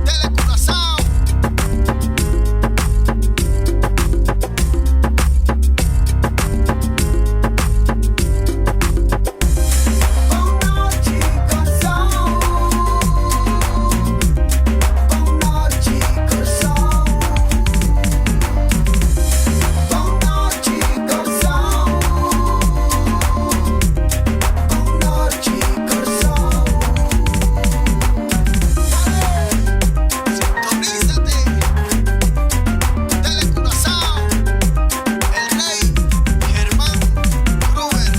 Telecuraçao. Sintonízate. Telecuraçao. El Rey Germán Gruber.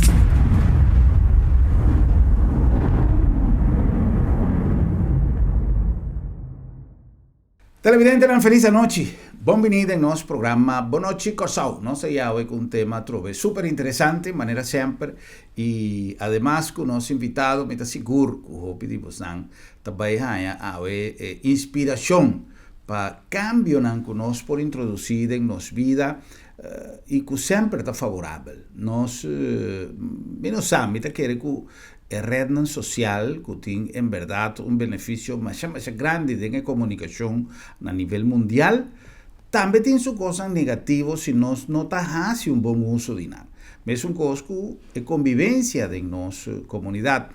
Televidentenan felis anochi. Bon bini den nos programa Bon Nochi Kòrsou. Nos ta yawe ku un tema atrobe super interesante manera semper i ademas ku nos invitado mi ta sigur ku hopi di bosnan ta bai haña awe e inspirashon pa kambionan ku nos por introdusí den nos bida i ku semper ta favorabel. Nos mi no sa mi ta kere ku E rednan sosial ku tin en bèrdat un benefisio masha masha grandi den e komunikashon na nivel mundial, tambe tin su kosnan negativo si nos no ta hasi un bon uso di nan. Mesun kos ku e kombivensia den nos komunidat.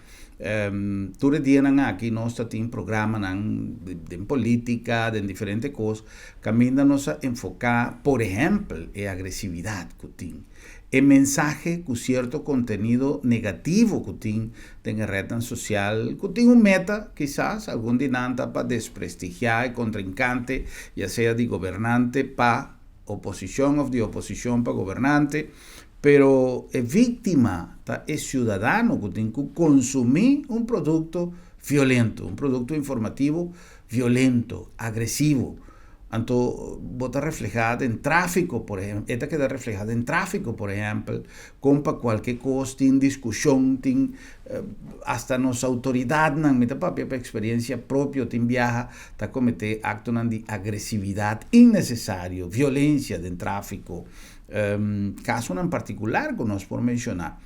Tur e dianan aki nos ta tin programanan den politika, den diferente kos, kaminda nos a enfoká, por ehèmpel, e agresividat ku tin. E mensahe ku sierto kontenido negativo ku tin den e retnan sosial ku tin un meta, kisas algun di nan ta pa desprestigiá e kontrinkante, ya sea di gobernante pa oposishon òf di oposishon pa gobernante, pero e víktima ta e siudadano ku tin ku konsumí un produkto violento, un produkto informativo violento, agresivo. Anto bo ta reflehá den tráfiko, por ehèmpel, e ta keda reflehá den tráfiko, por ehèmpel, kon pa kualke kos tin diskushon, tin asta nos outoridatnan, mi ta papia pa eksperensia propio, tin biaha ta kometé aktonan di agresividat innesesario, violensia den tráfiko, kasonan partikular ku nos por menshoná.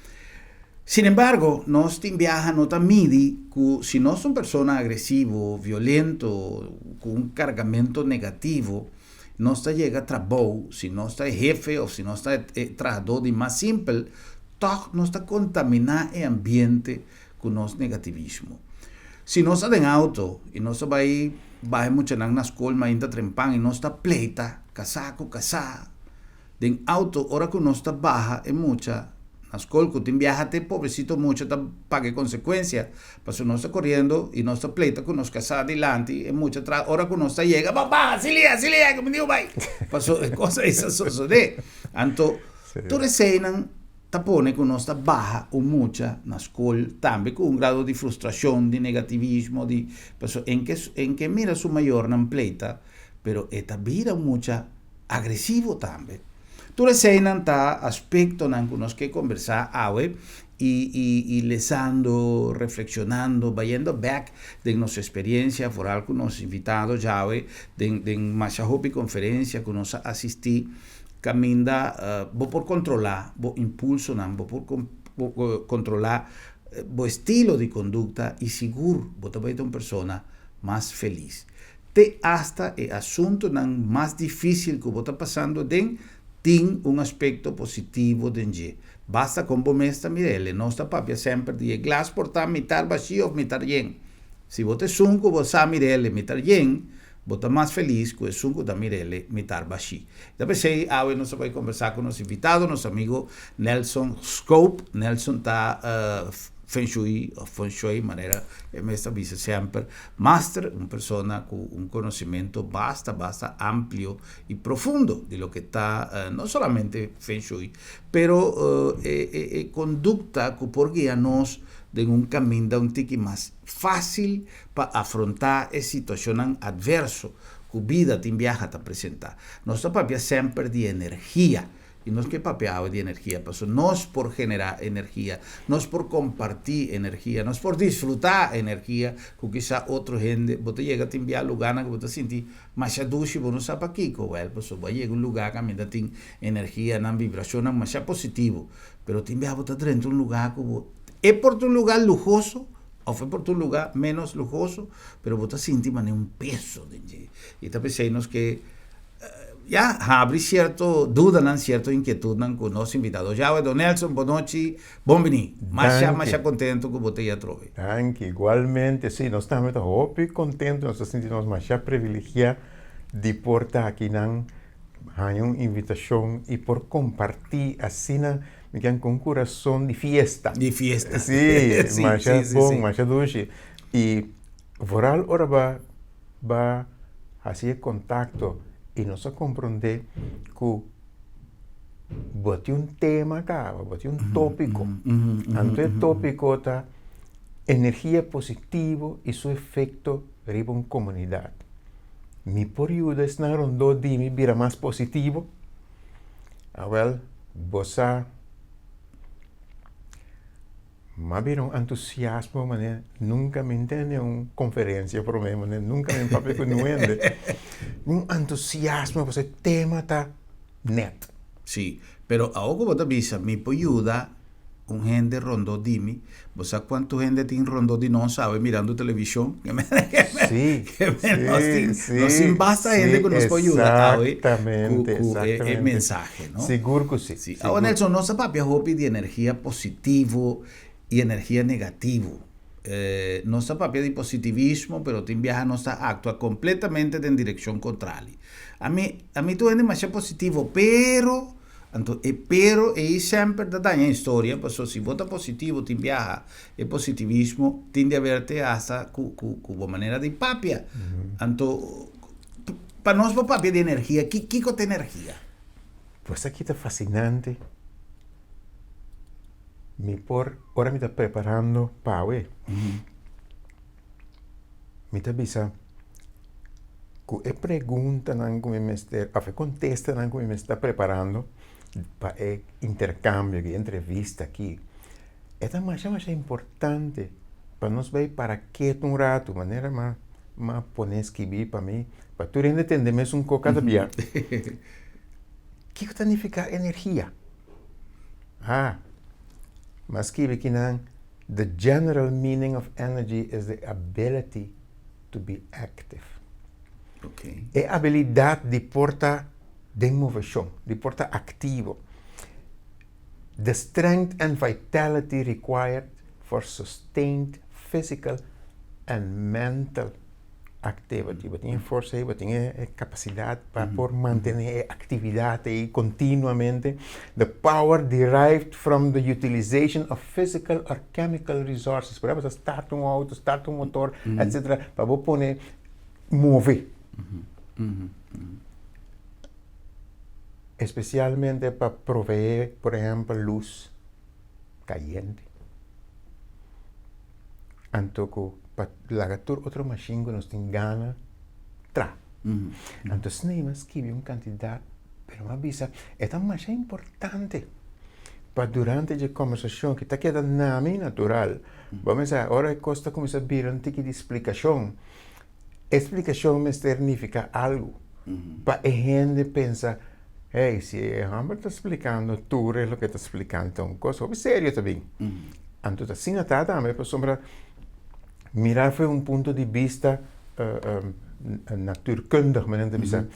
Sin embargo, nos tin biaha no ta midi ku si nos ta un persona agresivo, violento, ku un kargamento negativo, nos ta yega trabou, si nos ta e hefe òf si nos ta e trahadó di mas simpel, tòg nos ta kontaminá e ambiente ku nos negativismo. Si nos ta den auto i nos ta bai baha e muchanan na skol mainta trempan i nos ta pleita kasá ku kasá, Den auto ora ku nos ta baha e mucha na skol ku tin biaha te pobrecito mucha ta paga e konsekuensia pasobra nos ta koriendo i nos ta pleita ku nos kasá dilanti e mucha tras ora ku nos ta yega bo baha silia silia ku mi diu bai pasobra e kos ei sa sosodé anto tur eseinan ta pone ku nos ta baha un mucha na skol tambe ku un grado di frustrashon di negativismo di pasobra en ke en ke mira su mayornan pleita pero e ta bira un mucha agresivo tambe. Tur eseinan ta aspektonan ku nos ke kombersá awe i i i lesando, reflekshonando, bayendo bèk den nos esperiensia, foral ku nos invitado djawe den den masha hopi konferensia ku nos a asistí, kaminda bo por kontrolá bo impulsonan, bo por kontrolá bo estilo di kondukta i sigur bo ta bai ta un persona mas felis. Te asta e asuntunan mas difísil ku bo ta pasando aden tin un aspekto positivo den dje. Basta kon bo mes ta mira el. Nos ta papia semper di e glas por ta mitar bashí òf mitar yen. Si bo ta esun ku bo sa mira el mitar yen, bo ta mas felis ku esun ku ta mira el mitar bashí. Ta p'esei awe nos ta bai kombersá ku nos invitado, nos amigo Nelson Scope. Nelson ta Feng Shui òf Feng Shui manera e mes ta bisa semper. Master, un persona ku un konosementu basta basta amplio i profundo di loke ta no solamente Feng Shui, pero e e kondukta ku por guia nos den un kaminda un tiki mas fásil pa afrontá e situashonnan atverso ku bida tin biaha ta presentá. Nos ta papia semper di energia. I nos ke papia awe di energia pasobra nos por generá energia, nos por kompartí energia, nos por disfrutá energia ku kisá otro hende. Bo ta yega tin bia lugánan ku bo ta sinti masha dushi, bo no sa pakiko. Wèl, pasobra bo a yega un lugá kaminda tin energianan, vibrashonnan masha positivo. Pero tin bia bo ta drenta un lugá ku bo, e por ta un lugá luhoso. Òf e por ta un lugá ménos luhoso, pero bo ta sinti manera un peso den dje. I ta p'esei nos ke ya habri sierto dudanan, sierto inkietudnan ku nos invitado djawe. Don Nelson, bon nochi, bon biní. Masha, masha kontento ku bo ta ei atrobe. Danki, igualmente. Sí, nos tambe ta hopi kontento, nos ta sinti nos masha privilegiá di por ta akinan, haña un invitashon i por kompartí asina Mi ken ku un kurason di fiesta. Di fiesta. Sí, sí, masha sí, bon, sí. Masha dushi. I vooral ora ba ba hasi e kontakto i nos a komprondé ku bo tin un tema kaba, bo tin un tópiko. Anto e tópiko ta energia positivo i su efekto riba un komunidat. Mi por yuda esnan rondó di mi bira mas positivo? Awel, bo sa, m'a bira un entusiasmo manera nunka mi ntende un konferensia promé, manera nunka mi papia ku niun hende. Un entusiasmo pasobra e tema ta nèt. Sí, pero awor ku bo ta bisa mi por yuda Un hende rondó di mi. Bo sa kuantu hende tin rondó di nos awe mirando televishon? Sí, sí, sí. Nos tin basta hende ku nos por yuda awe ku e mensahe, no? Sigur ku sí. Sí. Awa Nelson, nos a papia hopi di energia positivo i energia negativo. Nos ta papia di positivismo, pero tin biaha nos ta aktua kompletamente den direkshon kontrali. Ami, ami tur hende masha positivo, pero Anto e pero ei semper ta daña historia, paso si bo ta positivo tin biaha e positivismo tin di haber te hasta ku ku ku bo manera di papia. Anto pa nos por papia di energia, ki kiko ta energia? Pues aki ta fasinante, mi por ora mi ta preparando pa awe, mi ta bisa ku e preguntanan ku mi mester òf e kontestanan ku mi mester ta preparando pa e interkambio aki, e entrevista aki, e ta masha masha importante pa nos bai para ketu un ratu, manera m'a m'a pone skibí pa mi, pa tur hende tende mesun kos kada bia. Kiko ta nifiká energia? Ah, m'a skibi kinan. The general meaning of energy is the ability to be active. Okay. E abilidat di por ta den moveshon, di por ta aktivo. The strength and vitality required for sustained physical and mental activity. Bo tin e forsa ei, bo tin e kapasidat pa por mantené e aktividat ei kontinuamente. The power derived from the utilization of physical or chemical resources. Por ehempel, bo ta start un outo, start un motor, etcetera, pa bo pone move. Espesialmente pa proveé, por ehempel, lus kayente. Anto ku pa laga tur otro mashin ku nos tin gana tra. Anto esei mi a skibi un kantidat, pero mi a bisa e ta masha importante pa durante dje kombersashon ki ta keda na mi natural. Bo mester sa ora e kos ta kuminsá bira un tiki di splikashon, e splikashon mester nifiká algu pa e hende pensa, hey, si e hòmber ta splikando tur e loke e ta splikando ta un kos hopi serio ta bin. Anto ta asina ta tambe pasobra mira for un punto di bista natuurkundig men ta bisa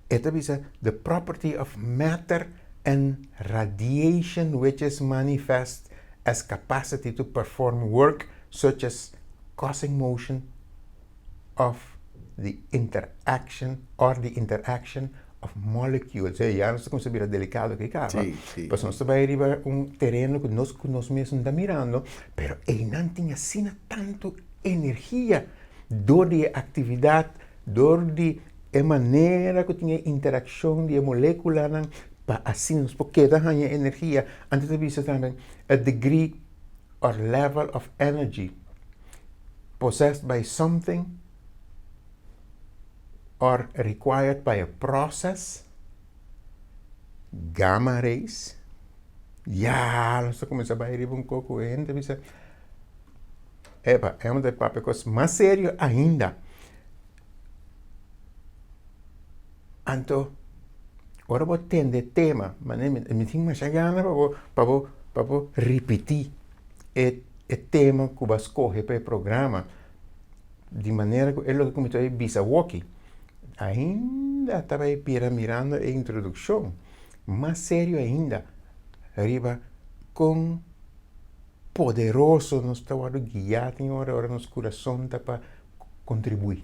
e ta bisa the property of matter and radiation which is manifest as capacity to perform work such as causing motion of the interaction or the interaction of molecules. Hey, ya nos ta cuminsa bira delicado aki caba. Sí, sí. Pasobra nos ta bay riba un tereno cu nos cu nos mes no ta mirando, pero eynan tin asina tanto energia door di e actividad, door di e manera cu tin e interaccion di e moleculanan pa asina nos por keda haña energia. Antes ta bisa tambe a degree or level of energy possessed by something or required by a process, gamma rays, ya nos ta kuminsá bai riba un koko e hende ta bisa, epa, e hende ta papia kos mas serio ainda. Anto, ora bo tende e tema, manera mi tin masha gana pa bo, pa bo, pa bo ripití e. e tema ku bo a skohe pa e programa di manera ku e loke ku mi ta bai bisa awoki ainda ta bai bira mirando e introdukshon mas serio ainda riba kon poderoso nos ta wòrdu guiá tin ora ora nos kurason ta pa kontribuí.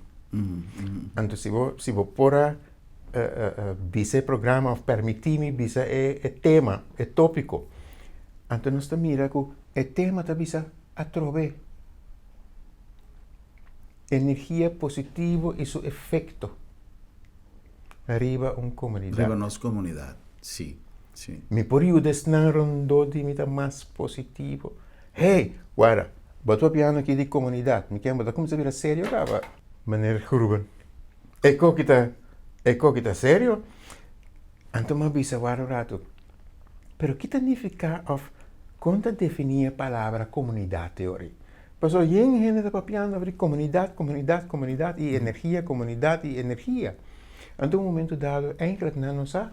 Anto si bo si bo por a bisa e programa òf permití mi bisa e e tema, e tópiko, anto nos ta mira ku e tema ta bisa atrobe energia positivo i su efekto riba un komunidat. Riba nos komunidat, sí, sí. Mi por yuda esnan rondó di mi ta mas positivo. Hey, wara, bo ta papiando aki di komunidat, mi ken bo ta kuminsá bira serio kaba? Meneer Gruben, e koki ta, e koki ta serio? Anto mi a bisa wara un ratu, pero ki ta nifiká òf kon ta definí e palabra komunidat te ori? Pasobra yen hende ta papiando over di komunidat, komunidat, komunidat i energia, komunidat i energia. Anto un momento dado eindelijk nan no sa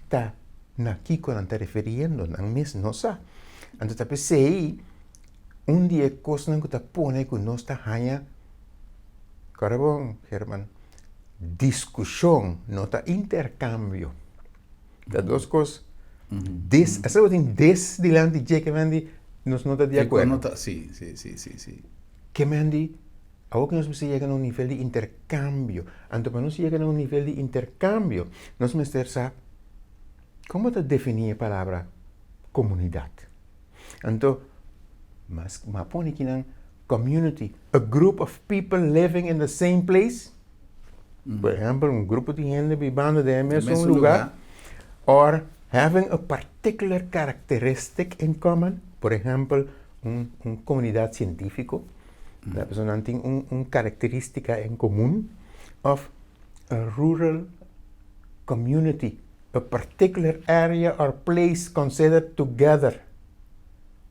ta na kiko nan ta referiendo, nan mes no sa. Anto ta p'esei un di e kosnan ku ta pone ku nos ta haña, kòrda bon Herman, diskushon no ta interkambio. Ta dos kos des, asa bo tin des dilanti dje ke men di nos no ta di akuerdo. Sí, sí, sí, sí, sí. Ke men di awor ku nos mester yega na un nivel di interkambio, anto pa nos yega na un nivel di interkambio nos mester sa komo ta definí e palabra komunidat. Anto mas m'a pone kinan community, a group of people living in the same place. Por ehempel, un grupo di hende bibando den e mesun lugar, or having a particular characteristic in common, por ehempel, un un comunidad cientifico, la personanan tin un un caracteristica en comun, of a rural community, a particular area or place considered together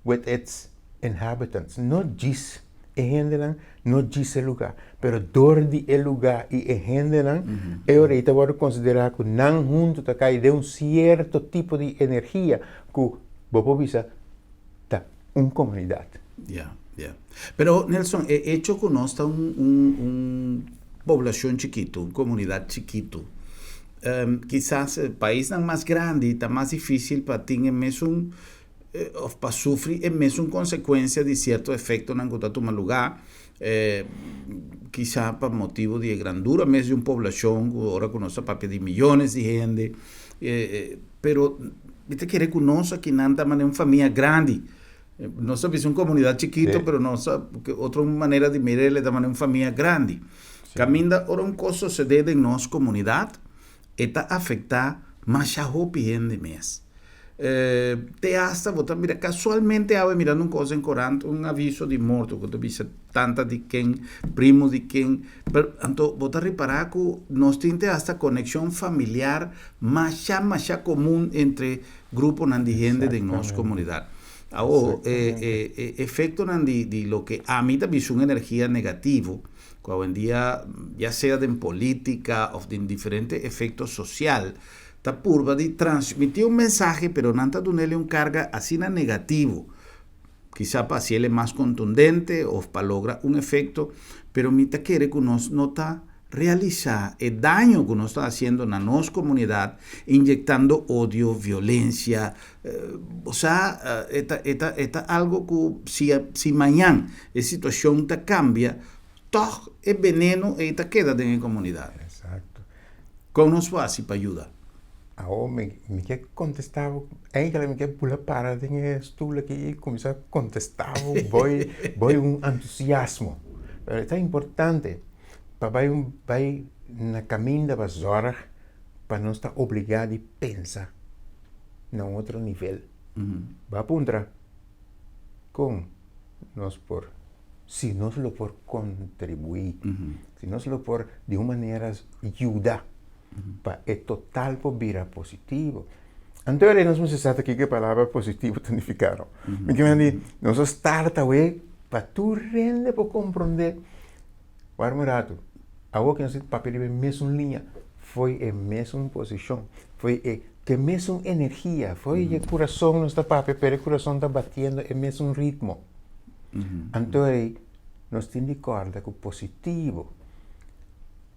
with its inhabitants, no djis e hendenan, no djis e lugá, pero dor di e lugá i e hendenan, e ora ei ta wòrdu konsiderá ku nan huntu ta kai den un sierto tipo di energia ku bo por bisa ta un komunidat. Ya, ya. Pero Nelson, e echo ku nos ta un un un poblashon chikitu, un komunidat chikitu, kisas paisnan mas grandi ta mas difísil pa tin e mesun òf pa sufri e mesun konsekuensia di sierto efektonan ku ta tuma lugá, kisá pa motibu di e grandura mes di un poblashon ku ora ku nos ta papia di miyones di hende, pero mi ta kere ku nos akinan ta manera un famia grandi, nos ta bisa un komunidat chikitu pero nos ta otro manera di mir'el e ta manera un famia grandi, kaminda ora un kos sosodé den nos komunidat e ta afektá masha hopi hende mes. Te hasta bo ta mira casualmente awe mirando un cosa en corant un aviso di morto cu ta bisa tanta di ken, primo di ken, pero anto bo ta ripara cu nos tin te hasta conexion familiar masha masha comun entre gruponan di hende den nos comunidad. Awo e e efectonan di di loke ami ta bisa un energia negativo cu awendia ya sea den politica of den diferente efecto social ta purba di transmití un mensahe pero nan ta dun'el un karga asina negativo, kisa pa hasiel e mas kontundente òf pa logra un efekto, pero mi ta kere ku nos no ta realisá e daño ku nos ta hasiendo na nos komunidat inyektando odio, violensia, bo sa e ta e ta e ta algo ku si si mañan e situashon ta kambia tòg e beneno ei ta keda den e komunidat. Kon nos por hasi pa yuda? Awor mi mi ke kontestá bo, eindelijk mi ke bula para den e stul aki i kuminsá kontestá bo boi boi un entusiasmo. Pero e ta importante pa bai un bai na kaminda pa zòrg pa nos ta obligá di pensa na un otro nivel. Bo a puntra kon nos por. Si nos lo por kontribuí, si nos lo por di un manera yuda pa e total por bira positivo. Anto e nos mester sa ta kiko e palabra positivo ta nifiká no. Mi ke mester di nos a start awe pa tur hende por komprondé. Wak un ratu, awor ke nos ta papia riba e mesun liña. Fo'i e mesun posishon, fo'i e ku e mesun energia, fo'i e kurason nos ta papia pero e kurason ta batiendo e mesun ritmo. Anto ei nos tin di kòrda ku positivo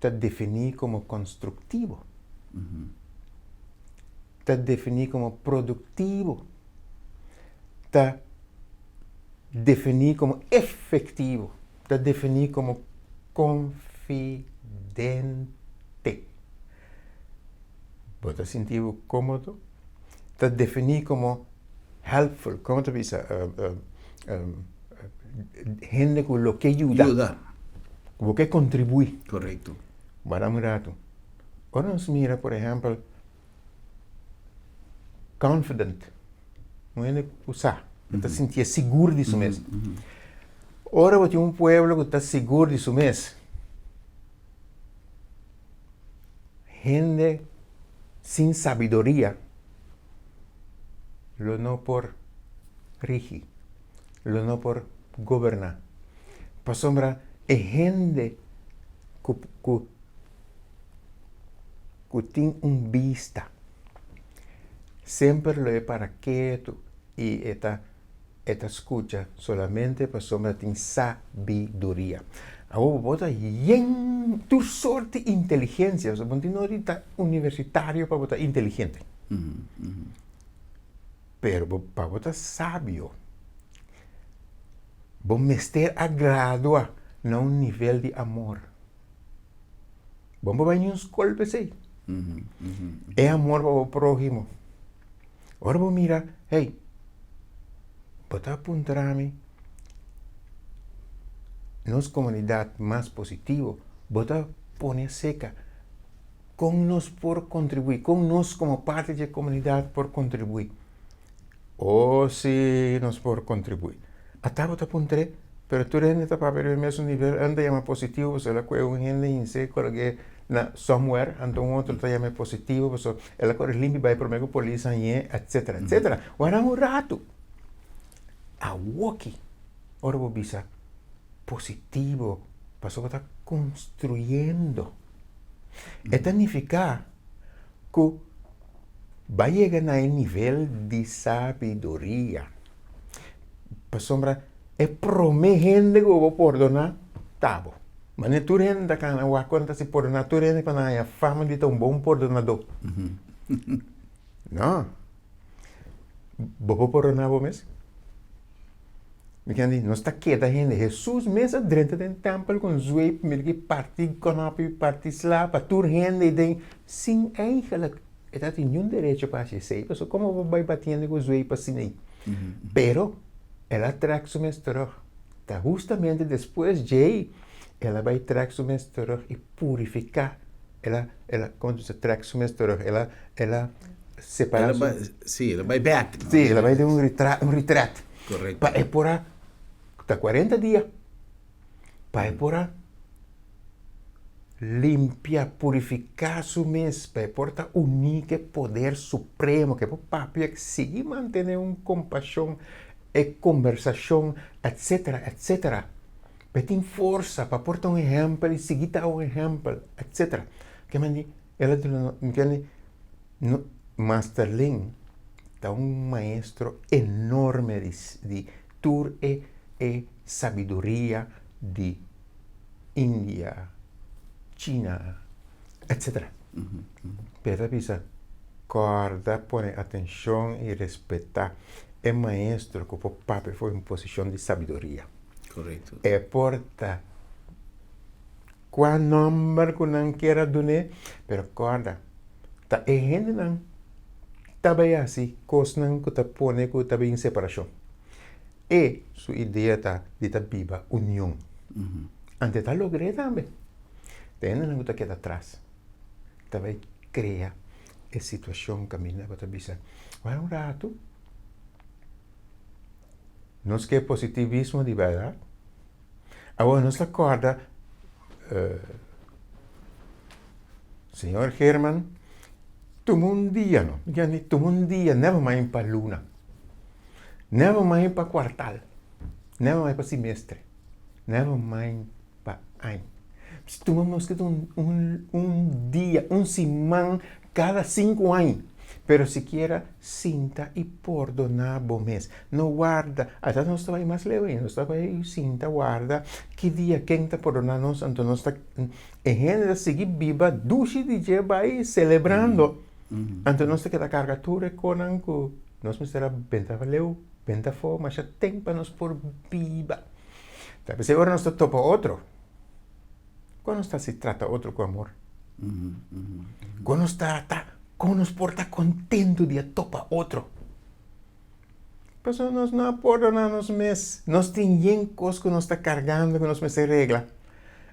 ta definí komo konstruktivo, ta definí komo produktivo, ta definí komo efektivo, ta definí komo konfidente. Bo ta sinti bo kómodo? Ta definí komo helpful, komo ta bisa, hende ku lo ke yuda. Yuda. Ku bo ke kontribuí. Korekto. Wara un ratu. Ora nos mira, por ehèmpel, confident, un hende ku sa, ku ta sintié sigur di su mes. Ora bo tin un pueblo ku ta sigur di su mes, hende sin sabiduria lo no por rigi, lo no por goberná. Pasobra e hende ku ku ku tin un bista semper lo e para ketu i e ta E ta skucha solamente pasobra tin sabiduria. Awor bo por ta yen tur sort di inteligensia, pasobra bo no tin nodi di ta universitario pa bo ta inteligente. Pero bo pa bo ta sabio, bo mester a gradua na un nivel di amor. Bo no por bai niun skol p'esei. E amor pa bo próhimo. Ora bo mira, hey, bo ta puntra mi, nos komunidat mas positivo, bo ta pone aserka kon nos por kontribuí, kon nos komo parti di e komunidat por kontribuí. Oh si, nos por kontribuí. Ata bo ta puntr'é, pero tur hende ta papia riba e mesun nivel, un ta yama positivo pasobra el a kohe un hende hins'é kolog'é na somewhere, anto un otro ta yam'é positivo pasobra el a kore limpi bai promé ku polis hañ'é, etcetera, etcetera. Wara un ratu, awoki ora bo bisa positivo pasobra bo ta konstruyendo, e ta nifiká ku Ba yega na e nivel di sabiduria. Pasobra e promé hende ku bo pordoná ta bo. Manera tur hende ta kana wak ku nan ta hasi pordoná tur hende pa nan haña fama di ta un bon pordonadó. No. Bo por pordoná bo mes? Mi ken di, nos ta keda hende. Hesus mes a drenta den tèmpel ku un zweep, mira ki parti kònòpi, parti sla pa tur hende i den, sin eigenlijk e ta tin niun derecho pa hasi esei, pasobra komo bo bai bati hende ku zweep asina ei? Pero el a trèk su mes terug. Ta hustamente despues djei el a bai trèk su mes terug i purifiká, el a, el a, komo ta bisa trèk su mes terug? El a, el a separá El a bai, sí, el a bai bèk. Sí, el a bai den un un retret. Correcto. Pa e por a, ta cuarenta dia, pa e por a limpia, purifica su mes, pa e por ta uní ku e poder supremo, ku e por papia, sigui mantené un kompashon, e kombersashon, etcetera, etcetera. Pa e tin forsa, pa por ta un ehèmpel i sigui ta un ehèmpel, etcetera. Ke mandi, el a duna, mi kende, no, Master Lin ta un maestro enorme di di tur e e sabiduria di India, China, etcetera. Pero e ta bisa, kòrda pone atenshon i respetá e maestro ku por papia for un posishon di sabiduria. Korekto. E por ta Kua nòmber ku nan kier a dun'é, pero kòrda, ta e hendenan ta bai hasi kosnan ku ta pone ku ta bin separashon. E su idea ta di ta biba union. Anto e ta logr'é tambe. Ta e hendenan ku ta keda atras ta bai krea e situashon kaminda bo ta bisa, wèl un ratu nos ke positivismo di bèrdat. Awor nos ta kòrda señor Herman tuma un dia no, mi kende tuma un dia never mind pa luna, never mind pa kuartal, never mind pa simestre, never mind pa aña. Tuma meskita un un un dia, un siman kada sinku aña. Pero sikiera sinta i pordoná bo mes. No warda, ata nos ta bai mas leu ainda, nos ta bai sinta warda ki dia ken ta pordoná nos, anto nos ta e hende ta sigui biba dushi di dje bai selebrando. Anto nos ta keda karga tur e konan ku nos mester a benta leu, benta afó masha ten pa nos por biba. Ta p'esei ora nos ta topa otro, kon nos ta hasi trata otro ku amor? Kon nos ta ta, kon nos por ta kontentu di a topa otro? Pasobra nos no a pordoná nos mes. Nos tin yen kos ku nos ta kargando ku nos mester regla.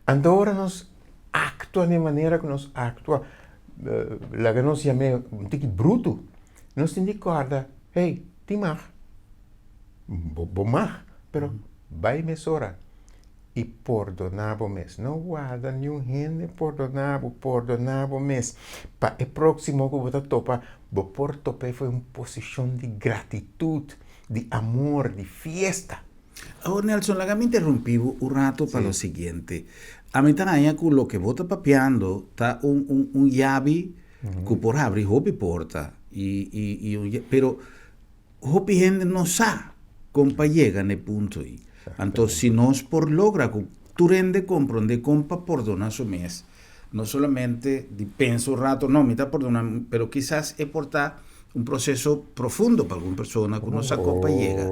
Anto ora nos aktua den manera ku nos aktua, laga nos yam'é un tiki brutu, nos tin di kòrda, hey, tin mag. Bo bo mag, pero bai mesora i pordoná bo mes. No warda niun hende pordoná bo, pordoná bo mes. Pa e próksimo ku bo ta topa, bo por top'é for un posishon di gratitut, di amor, di fiesta. Awor Nelson, laga mi interrumpí bo un rato pa lo siguiente. Ami ta haña ku loke bo ta papiando ta un un un yabi ku por habri hopi porta i i i un pero Hopi hende no sa kon pa yega na e punto ei. Anto si nos por logra ku tur hende komprondé kon pa pordoná su mes, no solamente di pensa un rato, no, mi ta pordoná, pero kisas e por ta un proseso profundo pa algun persona ku no sa kon pa yega.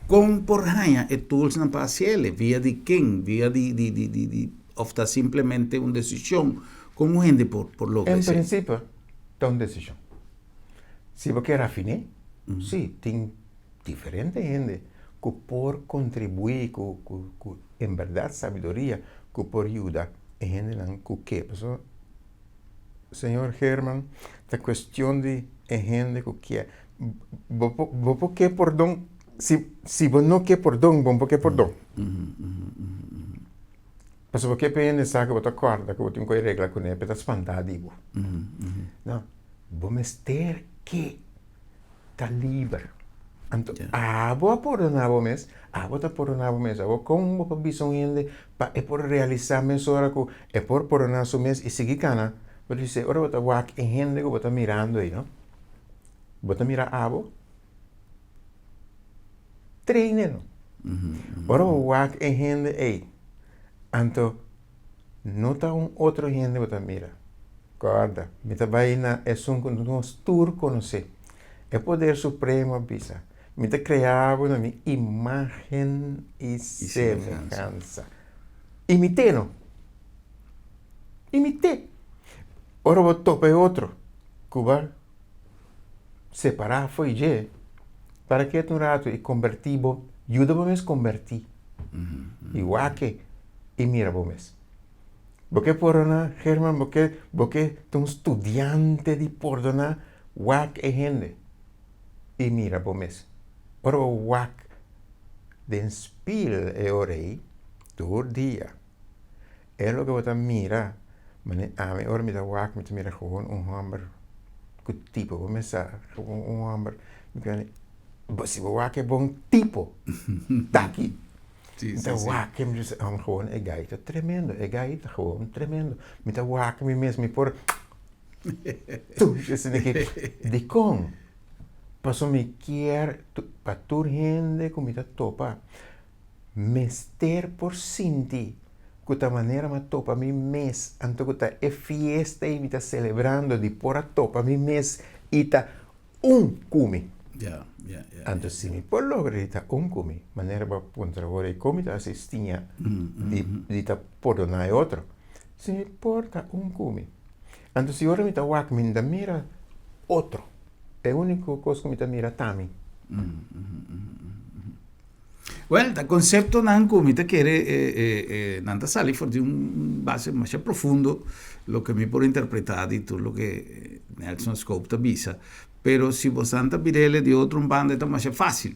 Kon por haña e toolsnan pa hasiel? Via di ken? Via di di di di di òf ta simplemente un desishon? Kon un hende por por logra En esei? prinsipio ta un desishon. Si bo ke rafiné, sí, tin diferente hende ku por kontribuí ku ku ku en bèrdat sabiduria ku por yuda e hendenan ku ke. Pasobra señor Herman, ta kuestion di e hende ku kier. Bo por bo por ke pordon, si si bo no ke pordon, bo no por ke pordon. Pasobra bo ke pa e hende sa ku bo ta kòrda ku bo tin ku e regla kuné, pa e ta spantá di bo. No. Bo mester ke ta liber. Anto abo a pordoná bo mes, abo ta pordoná bo mes. Abo kon bo por bisa un hende pa e por realisá mesora ku e por pordoná su mes i sigui kana? Bo ta bis'é ora bo ta wak e hende ku bo ta mirando ei no, bo ta mira abo? Train'e no. Ora bo wak e hende ei, anto No ta un otro hende bo ta mira. Kòrda, mi ta bai na esun ku nos tur konosé. E Poder Supremo a bisa, Mi ta krea bo na mi imágen i semehansa. Imit'é no. Imit'é. Ora bo topa e otro ku bo a separá fo'i dje, para ketu un ratu i kombertí bo, yuda bo mes kombertí. I wak e i mira bo mes. Bo ke pordoná, Herman, bo ke, bo ke ta un studiante di pordoná, wak e hende i mira bo mes. Ora bo wak den spil e ora ei, tur dia, e loke bo ta mira, mane ami ora mi ta wak mi ta mira gewoon un hòmber ku tipo, bo mes sa, gewoon un hòmber, mi ta Bo si bo wak e bon tipo taki. Mi ta wak e mi bisa oh gewoon e gai ta tremendo e gai ta gewoon tremendo. Mi ta wak mi mes mi por tush asina ki dikon? Pasobra mi kier pa tur hende ku mi ta topa mester por sinti ku ta manera mi a topa mi mes anto ku ta e fiesta ei mi ta selebrando di por a topa mi mes i ta un ku mi. Anto si mi por logra di ta un ku mi, manera bo a puntra awor ei kon mi ta hasi stiña di ta pordoná e otro, si mi por ta un ku mi. Anto si ora mi ta wak mi no ta mira otro, e úniko kos ku mi ta mira ta mi. Well, ta konseptonan ku mi ta kere nan ta sali for di un base masha profundo, loke mi por interpretá di tur loke Nelson Scope ta bisa. Pero si bosan ta bir'el di otro un banda e ta masha fásil.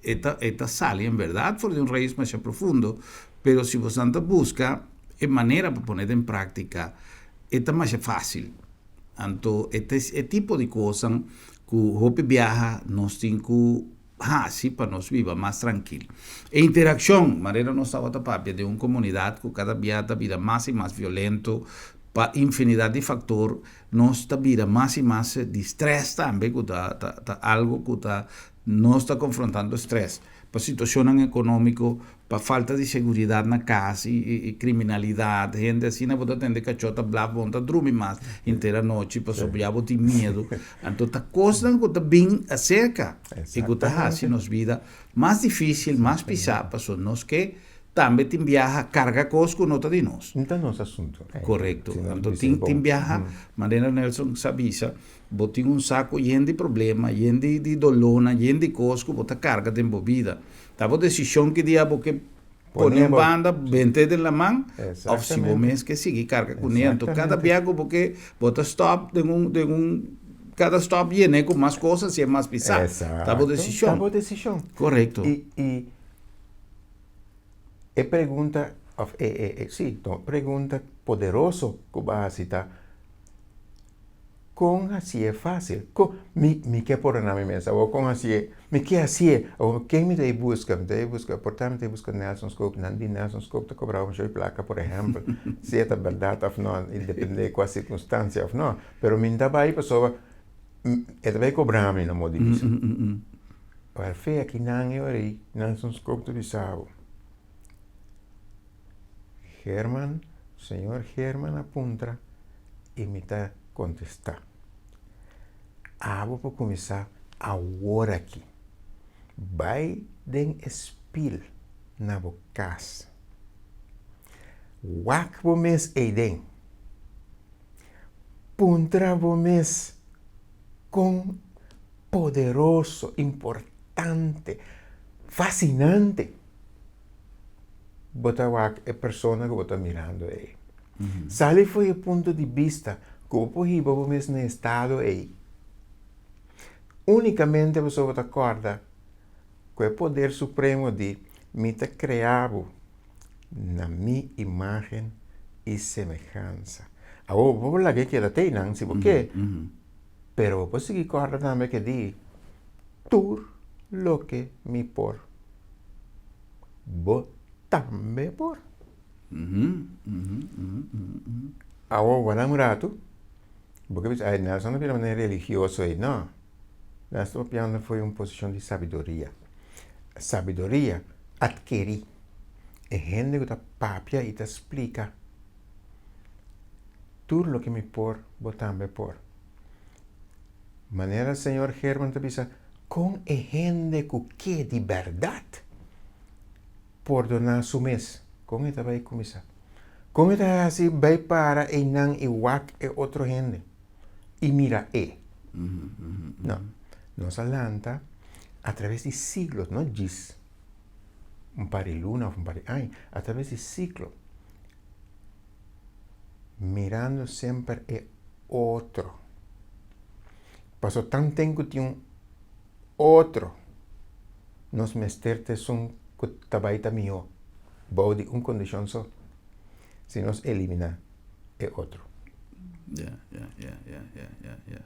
E ta e ta sali en bèrdat for di un rais masha profundo, pero si bosan ta buska e manera pa pone den práktika e ta masha fásil. Anto e ta e tipo di kosnan ku hopi biaha nos tin ku. hasi pa nos biba mas trankil. E interakshon, manera nos tabata papia den un komunidat ku kada bia ta bira mas i mas violento pa infinidat di faktor, nos ta bira mas i mas di strès tambe ku ta ta ta algu ku ta nos ta konfrontando strès pa situashonnan ekonómiko, pa falta di seguridat na kas i i kriminalidat, hende asina bo ta tende kachó ta blaf bo no ta drumi mas henter anochi pasobra ya bo tin miedu. Anto ta kosnan ku ta bin aserka i ku ta hasi nos bida mas difísil, mas pisá pasobra nos ke tambe tin biaha karga kos ku no ta di nos. No ta nos asuntu. Korekto. Anto tin tin biaha, manera Nelson sa bisa, bo tin un saku yen di problema, yen di di dolónan, yen di kos ku bo ta karga den bo bida. Ta bo desishon ki dia bo ke pone un banda, bent'é den laman, òf si bo mes ke sigui karga kuné. Anto kada biaha ku bo ke, bo ta stòp den un den un kada stòp yen'é ku mas kos, hasié mas pisá. Ta bo desishon. Ta bo desishon. Korekto. I i E pregunta of e e e si no pregunta poderoso ku bo a hasi ta, Kon hasié fásil? Kon mi mi ke pordoná mi mes awor kon hasié? Mi ke hasié awor ken mi ta e buska? Mi ta e buska por ta mi ta e buska Nelson Scope nan di Nelson Scope ta kobra un show di plaka por ehèmpel si e ta bèrdat òf no i dependé kua sirkunstansia òf no pero mi no ta bai pasobra e ta bai kobra mi na modo di bisa. Ora fe aki nan e ora ei nan son skop ta bisa bo. Herman, señor Herman a puntra i mi ta kontestá. Abo por kuminsá awor aki. Bai den e spil na bo kas. Wak bo mes eiden. Puntra bo mes kon poderoso, importante, fasinante bo ta wak e persona ku bo ta mirando ei. Sali for e punto di bista ku bo por hiba bo mes na e estado ei. Unikamente pasobra bo ta kòrda ku e poder supremo di mi ta krea bo na mi imágen i semehansa. Awor bo por laga e keda te einan si bo ke. Pero bo por sigui kòrda tambe ke di, Tur loke mi por, bo tambe por. Awor wak un ratu, bo ke bisa, Ay, Nelson ta bira manera religioso ei. No, Nelson ta papiando for di un posishon di sabiduria. Sabiduria atkerí. E hende ku ta papia i ta splika. Tur loke mi por, bo tambe por. Manera señor Herman ta bisa, kon e hende ku ke di bèrdat pordoná su mes? Kon e ta bai kuminsá? Kon e ta hasi bai para einan i wak e otro hende i mira e? No, nos a lanta atraves di siglos, no djis un par di luna òf un par di aña, atraves di siklo. Mirando semper e otro. Paso tanten ku tin un otro, nos mester ta esun ku ta bai ta mihó bou di un kondishon so, si nos eliminá e otro. Ya, ya, ya, ya, ya, ya, ya.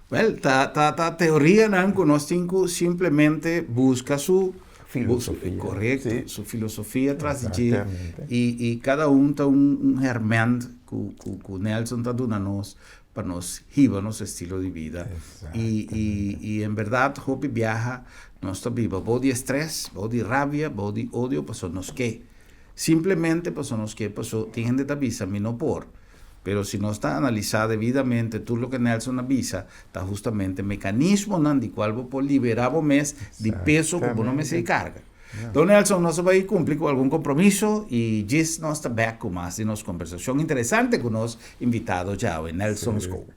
Wel, ta, ta, ta teorianan ku nos tin ku simplemente buska su Filosofia. Korekto, Sí. su filosofia tras di dje. Exactamente. I, i kada un ta un, un herment ku, ku, ku Nelson ta duna nos pa nos hiba nos estilo di bida. I, i, i en bèrdat hopi biaha nos ta biba bou di estrès, bou di rabia, bou di odio pasobra nos ke. Simplemente pasobra nos ke, pasobra tin hende ta bisa mi no por. Pero si nos ta analisá debidamente tur loke Nelson a bisa, ta justamente mekanismonan di kual bo por liberá bo mes di peso ku bo no mester karga. Don Nelson, nos a bai kumpli ku algun kompromiso i djis nos ta bèk ku mas di nos kombersashon interesante ku nos invitado djawe, Nelson Scope.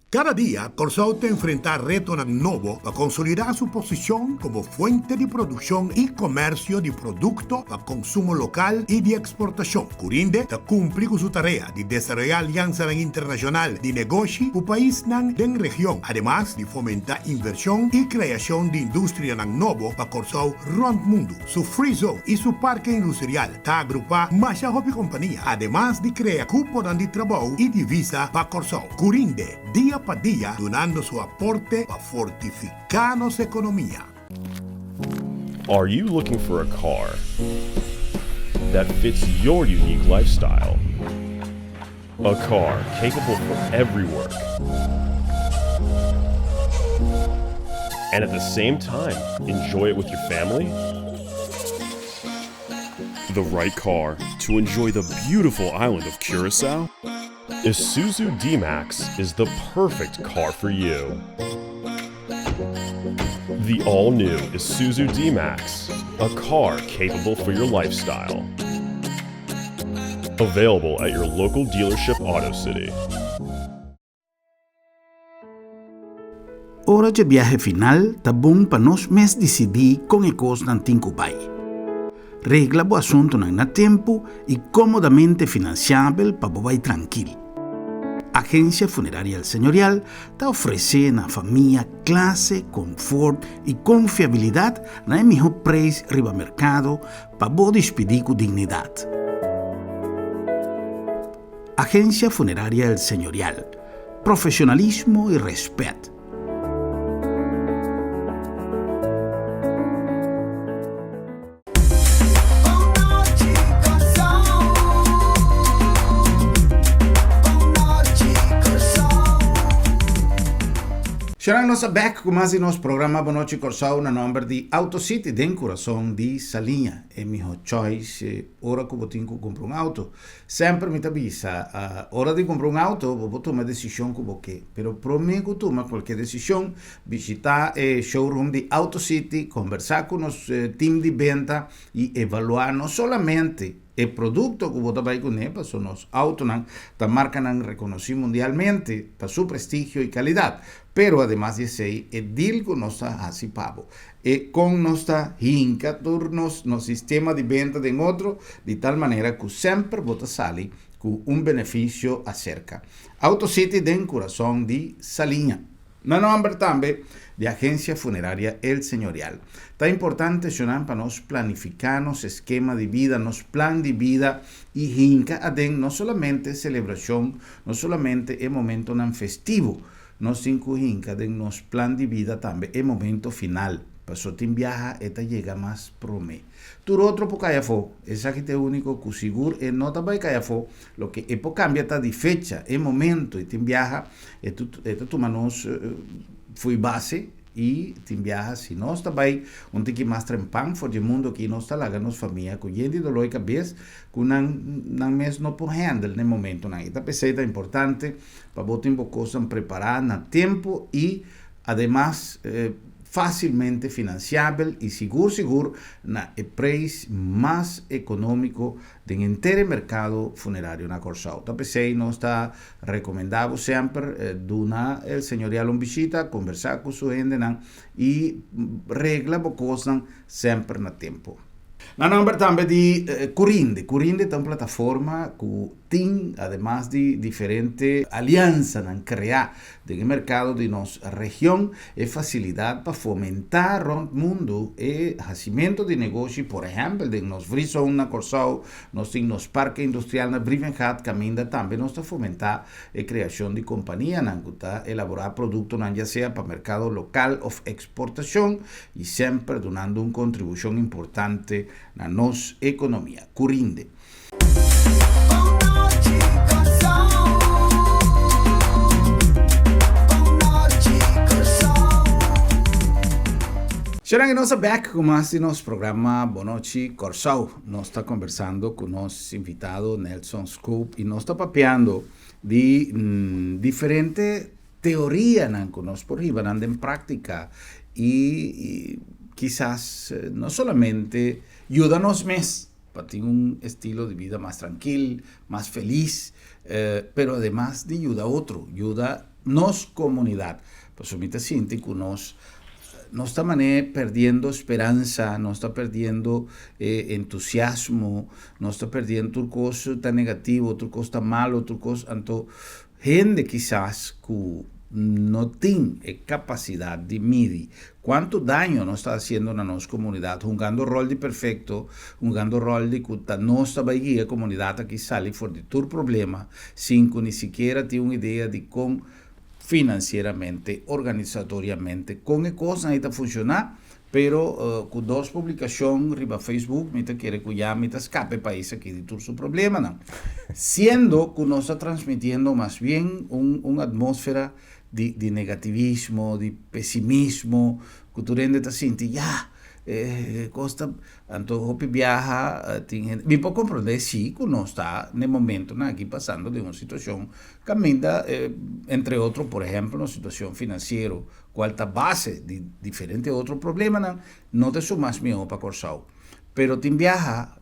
Kada dia Kòrsou ta enfrentá retonan nobo pa konsolidá su posishon komo fuente di produkshon i komèrsio di produkto pa konsumo lokal i di eksportashon. Curinde ta kumpli ku su tarea di desaroyá aliansanan internashonal di negoshi ku paisnan den region, ademas di fomentá invershon i kreashon di industrianan nobo pa Kòrsou rònt mundu. Su Free Zone i su Parke Industrial ta agrupá masha hopi kompania, ademas di krea kuponan di trabou i divisa pa Kòrsou. Curinde, dia pa dia dunando su aporte pa fortifiká nos ekonomia. Are you looking for a car that fits your unique lifestyle? A car capable for every work and at the same time enjoy it with your family? The right car to enjoy the beautiful island of Curacao? Isuzu D-Max is the perfect car for you. The all-new Isuzu D-Max, a car capable for your lifestyle. Available at your local dealership Auto City. Ora dje biahe final ta bon pa nos mes disidí kon e kosnan tin ku bai. Regla bo asuntunan na tempu i kómodamente finansiabel pa bo bai trankil. Agensia Funeraria El Señorial ta ofresé na famia klase, konfort i konfiabilidat na e mihó preis riba merkado pa bo dispidí ku dignidat. Agensia Funeraria El Señorial, Profesionalismo y respet. Sharan nos a bek ku mas di nos programa Bon Nochi Kòrsou na nòmber di Auto City den kurason di Saliña. E mihó choice ora ku bo tin ku kumpra un auto. Semper mi ta bisa, ora di kumpra un auto bo por tuma e desishon ku bo ke, pero promé ku tuma kualke desishon, bishitá e showroom di Auto City, kombersá ku nos team di benta i evaluá no solamente e produkto ku bo ta bai kuné, pasobra nos autonan ta markanan rekonosí mundialmente pa su prestigio i kalidat, pero ademas di esei e deal ku nos ta hasi pa bo. E kon nos ta hinka tur nos nos sistema di benta den otro di tal manera ku semper bo ta sali ku un benefisio aserka. Auto City den kurason di Saliña. Na nòmber tambe di Agensia Funeraria El Señorial. Ta importante shonnan pa nos planifiká nos eskema di bida, nos plan di bida i hinka aden no solamente selebrashon, no solamente e momentonan festivo, Nos tin ku hinka den nos plan di bida tambe e momento final, paso tin biaha e ta yega mas promé. Tur otro por kai afó, esaki ta e úniko ku sigur e no ta bai kai afó, loke e por kambia ta di fecha, e momento, i tin biaha e ta tuma nos fo'i base. I tin biaha si nos ta bai un tiki mas trempan for di e mundu aki nos ta laga nos famia ku yen di doló i kabes ku nan nan mes no por handle na e momentunan. I ta p'esei ta importante pa bo tin bo kosnan prepará na tempu i ademas fásilmente finansiabel i sigur sigur na e preis mas ekonómiko den henter e merkado funerario na Kòrsou. Ta p'esei nos ta rekomendá bo semper duna El Señorial un bishita, kombersá ku su hendenan i regla bo kosnan semper na tempu. Na nòmber tambe di Curinde. Curinde ta un plataforma ku tin ademas di diferente aliansanan kreá Den e merkado di nos region, e fasilidat pa fomentá rònt mundu e hasimentu di negoshi, por ehèmpel den nos Free Zone na Kòrsou, nos tin nos Parke Industrial na Brievengat kaminda tambe nos ta fomentá e kreashon di kompanianan ku ta elaborá produktonan ya sea pa merkado lokal òf eksportashon i semper dunando un kontribushon importante na nos ekonomia. Curinde. Sharon y nos a bek cu mas di nos programa Bonochi Corsou. Nos ta conversando cu nos invitado Nelson Scoop y nos ta papiando di diferente teorianan cu nos por hiba nan den practica y kisas no solamente yuda nos mes pa tin un estilo di bida mas trankil, mas felis, pero ademas di yuda otro, yuda. nos komunidat. Pasobra mi ta sinti ku nos nos ta manera perdiendo speransa, nos ta perdiendo entusiasmo, nos ta perdiendo tur kos ta negativo, tur kos ta malo, tur kos anto hende kisas ku no tin e kapasidat di midi kuantu daño nos ta hasiendo na nos komunidat, hungando ròl di perfekto, hungando ròl di ku ta nos ta bai guia e komunidat aki sali for di tur problema sin ku ni sikiera tin un idea di kon financieramente, organisatoriamente, con e cosnan ei ta funciona, pero cu dos publicacion riba Facebook mi ta kere cu ya mi ta scapa e pais aki di tur su problemanan. Siendo cu nos ta transmitiendo mas bien un un atmosfera di di negativismo, di pesimismo, cu tur hende ta sinti ya e cos ta Anto hopi biaha tin hende, mi por comprende si cu nos ta n'e momentonan aki pasando den un situacion caminda entre otro por ehempel un situacion financiero cual ta base di diferente otro problemanan no ta esun mas miho pa Corsou. Pero tin biaha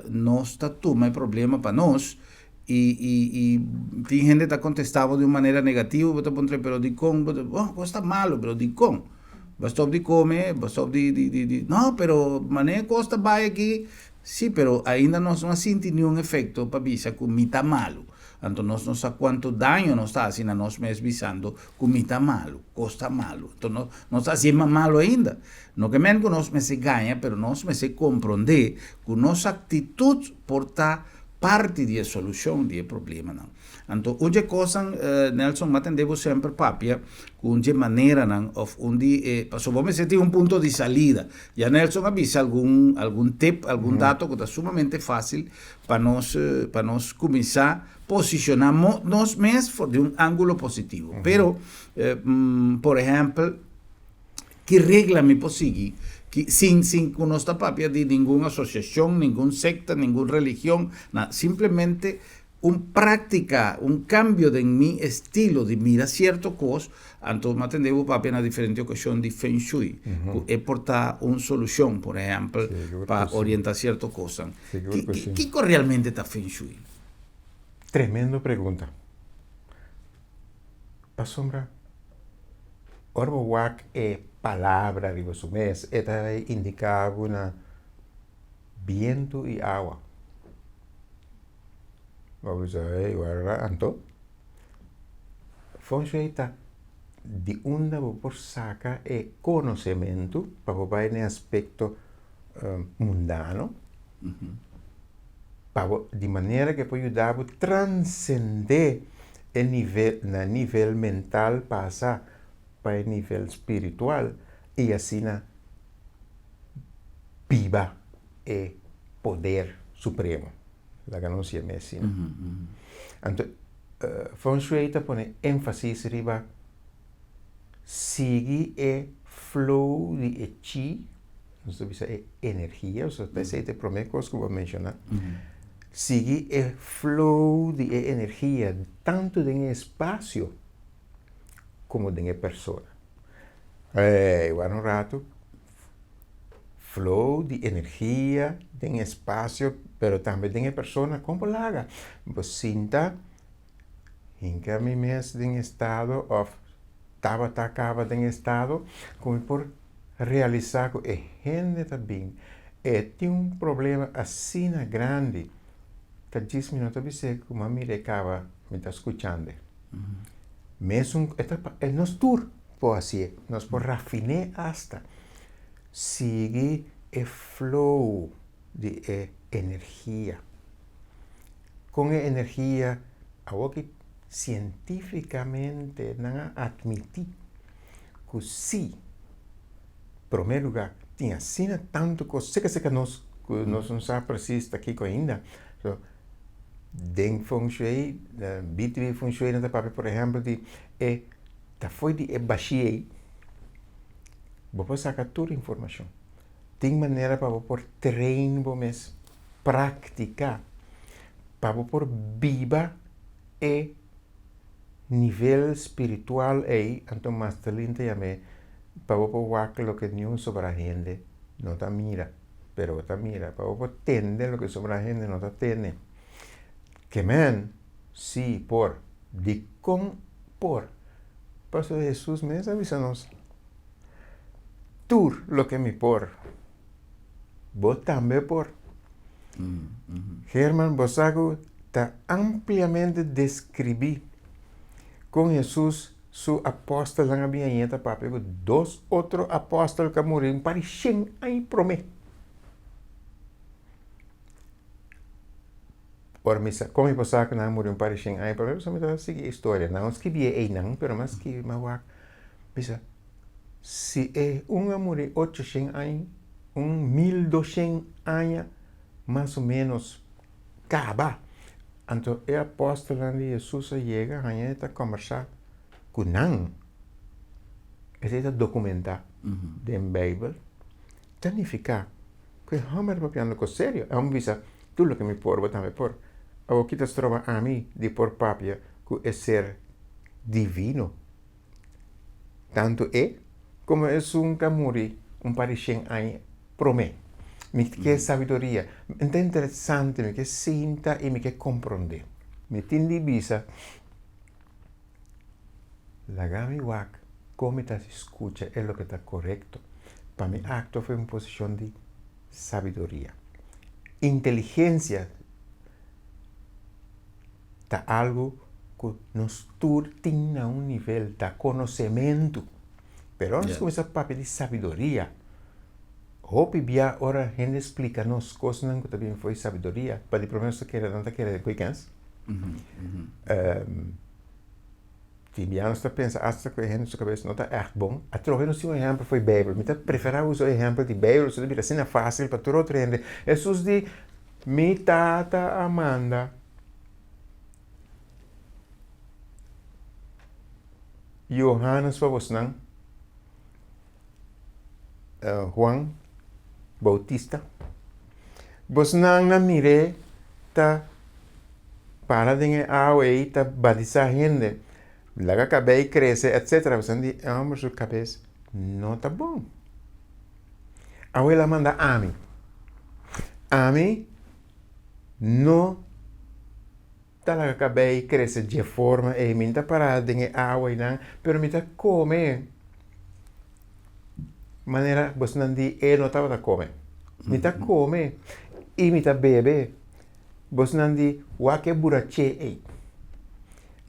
nos ta tuma e problema pa nos y y y tin hende ta contesta bo di un manera negativo bo ta puntra pero dicon bo ta oh cos ta malo pero dicon? Bo a stop di come, bo a stop di di di di no pero manera cos ta bay aki si pero ainda nos no a sinti niun efecto pa bisa cu mi ta malo anto nos no sa cuanto daño nos ta haci na nos mes bisando cu mi ta malo cos ta malo anto nos nos ta haci mas malo ainda no ke men cu nos mester gaña pero nos mester compronde cu nos actitud por ta parti di e solucion di e problemanan. Anto un dje kosnan, Nelson, m'a tende bo semper papia ku un dje maneranan òf un di e, pasobra bo mester tin un punto di salida. Ya Nelson a bisa algun algun tip, algun dato ku ta sumamente fásil pa nos pa nos kuminsá posishoná nos mes for di un ángulo positivo. Pero, por ehèmpel, ki regla mi por sigui ki sin sin ku nos ta papia di ningun asosiashon, ningun sekta, ningun religion, na, simplemente Un práktika, un kambio den mi estilo di mira sierto kos, anto mi a tende bo papia na diferente okashon di feng shui, ku e por ta un solushon, por ehèmpel, pa orientá sierto kosnan. Kiko realmente ta feng shui? Tremendo pregunta. Pasobra ora bo wak e palabra riba su mes, e ta indiká bo na bientu i awa. Bo bisa hey warda anto feng shui ta di unda bo por saka e konosementu pa bo bai na e aspekto mundano pa bo di manera ke por yuda bo transende e nivel na nivel mental pasa pa e nivel spiritual i asina biba e poder supremo. Laga nos yam'é asina. Anto, Feng Shui ta pone énfasis riba sigui e flow di e chi, nos ta bisa e energia, osea ta esei ta e promé kos ku bo a menshoná. Sigui e flow di e energia tantu den e espasio komo den e persona. Ey, wak un ratu. Flow di energia den espacio pero tambe den e persona con por laga bo sinta hinca mi mes den estado of tabata caba den estado cu mi por realisa cu e hende ta bin e tin un problema asina grandi ta djis mi no ta bis'e cu mi a mir'e caba mi ta scuchande mesun e ta e nos tur por haci'e nos por rafin'e hasta. Sigui e flow di e energia. Kon e energia awoki sientifikamente nan a atmití ku si promé lugá tin asina tantu kos seka seka nos ku nos no sa presis ta kiko ainda. So den feng shui, BTB feng shui nan ta papia por ehèmpel di e ta fo'i di e bashí ei. Bo por saka tur informashon. Tin manera pa bo por train bo mes, praktiká, pa bo por biba e nivel spiritual ei, anto Masterlin ta yam'é, pa bo por wak loke niun sobra hende no ta mira, pero bo ta mira, pa bo por tende loke sobra hende no ta tende. Ke men, si por, dikon por? Pasobra Hesus mes a bisa nos, Tur loke mi por, bo tambe por. Herman, bo sa ku ta ampliamente deskribí kon Hesus su apòstelnan a bin aña ta papia ku dos otro apòstel ku a muri un par di shen aña promé. Ora mi sa, kon mi por sa ku nan a muri un par di shen aña promé? Pasobra mi ta sigui e historia. Nan no skibié einan, pero mi a skibi, mi a wak, mi sa, si e un a muri ocho shen aña, un 1200 aña mas o ménos kaba. Anto e apòstelnan di Hesus a yega haña e ta kòmbersá ku nan. Esei ta dokumentá den Beibel. Ta nifiká ku e hòmber ta papiando kos serio. E hòmber bisa, Tur loke mi por, bo tambe por. Awor ki ta stroba ami di por papia ku e ser divino? Tantu e komo esun ku a muri un par di shen aña promé. Mi ke sabiduria. Mi ta interesante, mi ke sinta i mi ke komprondé. Mi tin di bisa, Laga mi wak kon mi ta skucha e loke ta korekto pa mi aktua for un posishon di sabiduria. Inteligensia ta algu ku nos tur tin na un nivel, ta konosementu. Pero ora nos kuminsá papia di sabiduria, hopi bia ora hende splika nos kosnan ku ta bin for di sabiduria, pa di promé nos ta kere nan ta kere den koikens. Tin bia nos ta pensa asta ku e hende su kabes no ta ègt bon. Atrobe nos tin un ehèmpel for di Beibel. Mi ta preferá usa e ehèmpel di Beibel pasobra ta bira asina fásil pa tur otro hende. Hesus di, Mi Tata a manda Johannes pa bosnan, Juan Bautista. Bosnan a mir'é ta para den e awa ei ta batisá hende, laga kabei krese etsetera. Bosnan di, e hòmber su kabes no ta bon. Awe el a manda ami. Ami no ta laga kabei krese dje forma ei. Mi no ta para den e awa einan, pero mi ta kome manera bosnan di e no tabata kome. Mi ta kome i mi ta bebe. Bosnan di wak e buraché ei.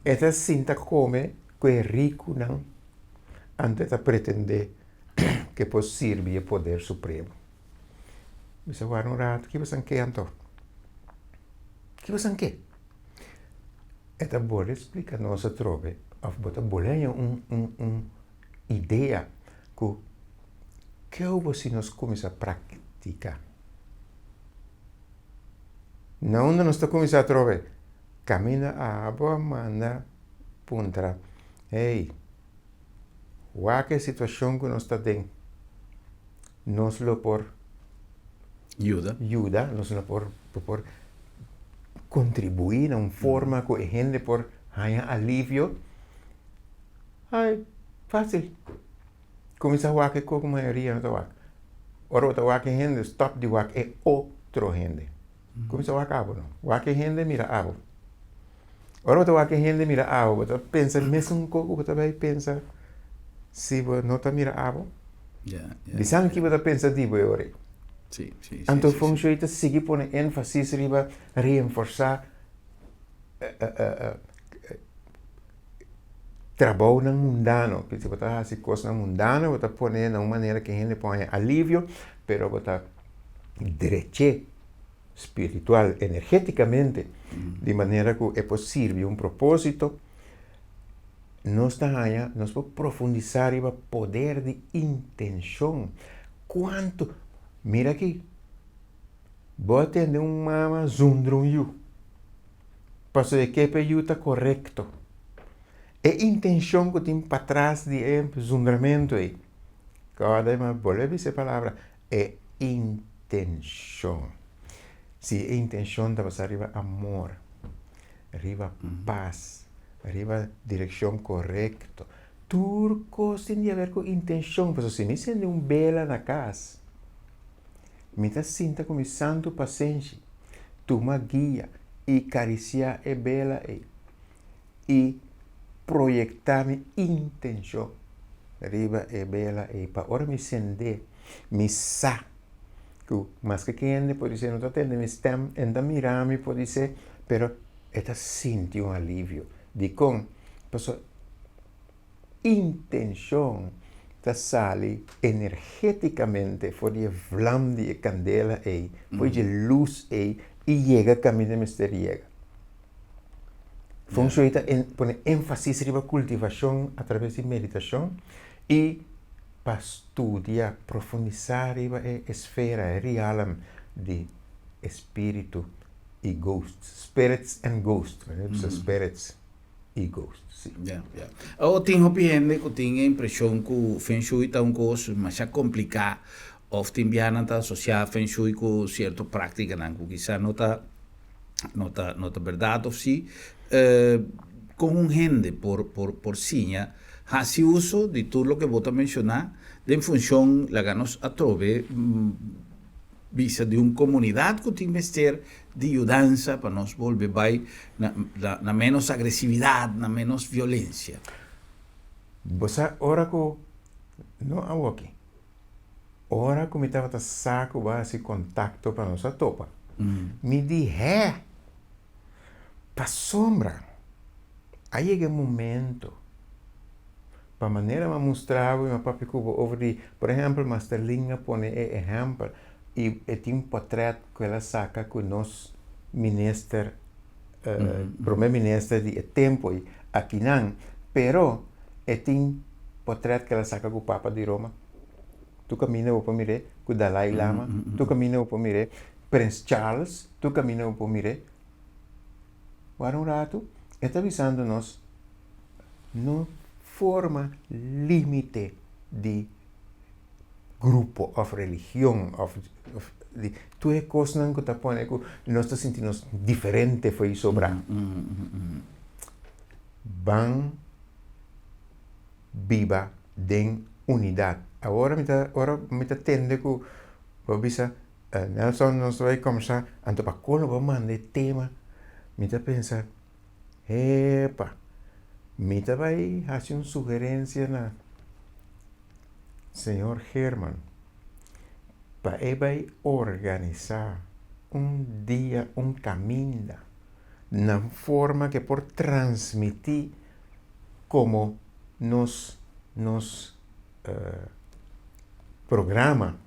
E ta sinta kome ku e rikunan, anto e ta pretendé ku e por sirbi e poder supremo. Mi sa wak un ratu, ki bosan ke anto? Ki bosan ke? E ta bole splika nos atrobe òf bo ta bole haña un un un idea ku keu bo si nos kuminsá praktiká. Na unda nos ta kuminsá atrobe? Kaminda abo a manda puntra, Hey, wak e situashon ku nos ta den, nos lo por Yuda. Yuda, nos lo por por kontribuí na un forma ku e hende por haña alivio. Ai, fásil. Kuminsá wak e kos ku mayoria no ta wak. Ora bo ta wak e hende, stòp di wak e otro hende. Kuminsá wak abo no. Wak e hende, mira abo. Ora bo ta wak e hende mira abo, bo ta pensa mesun kos ku bo ta bai pensa si bo no ta mira abo. Bisa mi ki bo ta pensa di bo e ora ei. Anto Feng Shui ta sigui pone énfasis riba reenforsá trabounan mundano. Si bo ta hasi kosnan mundano, bo ta pone na un manera ku e hende por haña alivio, pero bo ta drech'é spiritual, energéticamente, di manera ku e por sirbi un propósito, nos ta haña, nos por profundisá riba poder di intenshon. Kuantu, mira aki, bo a tende un mama zundra un yu, pasobra e ke pa e yu ta korekto. E intenshon ku tin patras di e zundramentu ei, kòrda mi a bolbe bisa e palabra, E intenshon. Si e intenshon ta basá riba amor, riba pas, riba direkshon korekto, tur kos tin di haber ku intenshon. Pasobra si mi sende un bela na kas, mi ta sinta ku mi santu pasenshi, tuma guia i karisiá e bela ei i. proyektá mi intenshon riba e bela ei pa ora mi send'é mi sa ku maske ke hende podisé no ta tende mi stèm, e no ta mira mi podisé, pero e ta sinti un alivio. Dikon? Pasobra intenshon ta sali energétikamente for di e vlam di e kandela ei, for di e lus ei i yega kaminda mester yega. Feng Shui ta pone énfasis riba kultivashon atraves di meditashon i pa studia, profundisá riba e esfera, e rialm di espíritu i ghosts, spirits and ghosts, spirits. i ghost, si. Ya, ya. Awor tin hopi hende ku tin e impreshon ku Feng Shui ta un kos masha kompliká òf tin biaha nan ta asosiá Feng Shui ku sierto práktikanan ku kisas no ta no ta no ta bèrdat òf si. Kon un hende por por por siña hasi uso di tur loke bo ta menshoná den funshon laga nos atrobe Bisa di un komunidat ku tin mester di yudansa pa nos bolbe bai na na ménos agresividat, na ménos violensia. Bo sa ora ku no awoki, ora ku mi tabata sa ku bo a hasi kontakto pa nos a topa, mi di hè, pasobra a yega e momento Pa manera m'a mustra bo i m'a papia ku bo over di, por ehèmpel, Master Lin a pone e ehèmpel i e tin un pòtrèt ku el a saka ku nos minister, promé minister di e tempu ei akinan, pero e tin pòtrèt ku el a saka ku Papa di Roma, tur kaminda bo por mir'é, ku Dalai Lama, tur kaminda bo por mir'é, Prins Charles, tur kaminda bo por mir'é. Wara un ratu, e ta bisando nos. No forma límite di grupo òf religion òf di tur e kosnan ku ta pone ku nos ta sinti nos diferente for di sobra. Ban biba den unidat. Awor mi ta ora mi ta tende ku bo bisa Nelson nos ta bai kòmbersá anto pa kon lo bo manda e tema mi ta pensa. Epa! Mi ta bai hasi un sugerencia na señor Herman pa e bai organisa un dia, un caminda na forma ke por transmiti como nos nos programa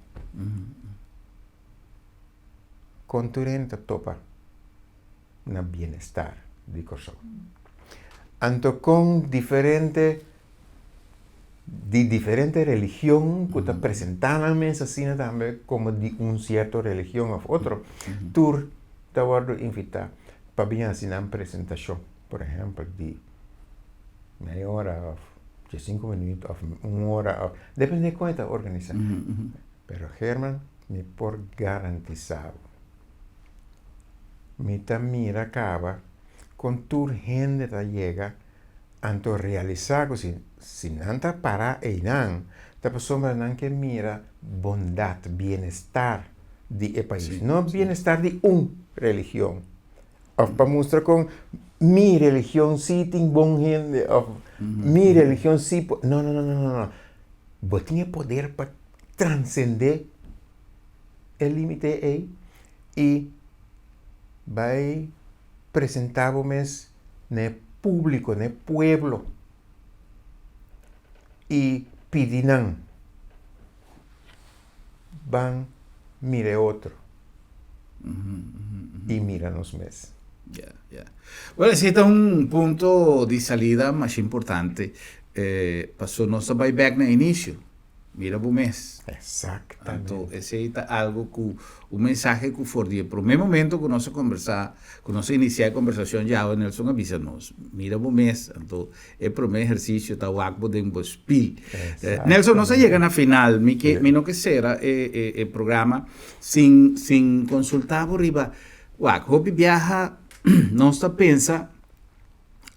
con tur hende ta topa. na bienestar di Kòrsou. Anto kon diferente di diferente religion ku ta presentá nan mes asina tambe komo di un sierto religion òf otro, tur ta wòrdu invitá pa bin hasi nan presentashon, por ehèmpel di mei ora òf diesinku minüt òf un ora òf depende kon e ta organisá. Pero Herman mi por garantisá bo. Mi ta mira kaba kon tur hende ta yega anto realisá ku si si nan ta pará einan ta pasobra nan ke mira bondat, bienestar di e pais, no bienestar di un religion òf pa mustra kon mi religion si tin bon hende òf mi religion si por, no no no no no bo tin e poder pa transendé. E limite ei i bai presentá bo mes na e públiko, na e pueblo i pidi nan ban mira e otro i mira nos mes. Ya, ya. Bueno, esei ta un punto di salida masha importante, pasobra nos ta bai bèk na inisio. Mira bo mes. Exactamente. Anto esei ta algo ku un mensahe ku for di e promé momento ku nos a kombersá, ku nos a inisiá e kombersashon djawe Nelson a bisa nos, mira bo mes. Anto e promé ehersisio ta wak bo den bo spil. Nelson, nos a yega na final. Mi ke mi no ke sera e e e programa sin sin konsultá bo riba wak hopi biaha nos ta pensa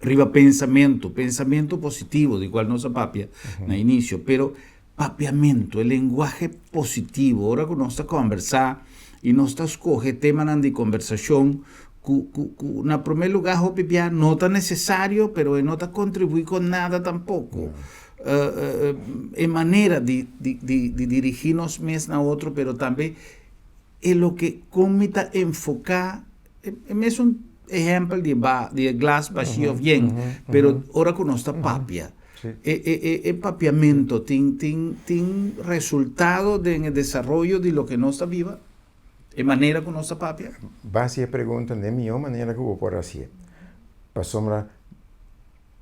riba pensamentu, pensamentu positivo di cual nos a papia na inicio, pero papiamentu, e lenguahe positivo, ora cu nos ta conversa y nos ta scoge temanan di conversacion. Ku ku ku na promé lugá hopi bia no ta nesesario pero e no ta kontribuí kon nada tampoko. E manera di di di di dirigí nos mes na otro pero tambe e loke kon mi ta enfoká e mesun ehèmpel di e ba di e glas bashí òf yen pero ora ku nos ta papia e e e e papiamentu tin tin tin resultado den e desaroyo di loke nos ta biba? E manera ku nos ta papia? Bo hasi e pregunta den mihó manera ku bo por hasié. Pasobra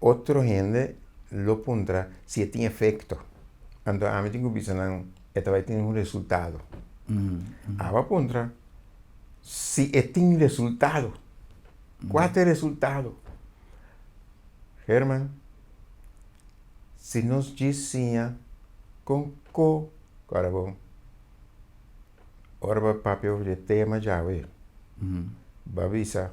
otro hende lo puntra si e tin efekto. Anto ami tin ku bisa nan e ta bai tin un resultado. Abo a puntra si e tin resultado. Kua ta e resultado? Herman, si nos djis siña kon ko, kòrda bon. Ora bo papia over di e tema djawe, bo a bisa,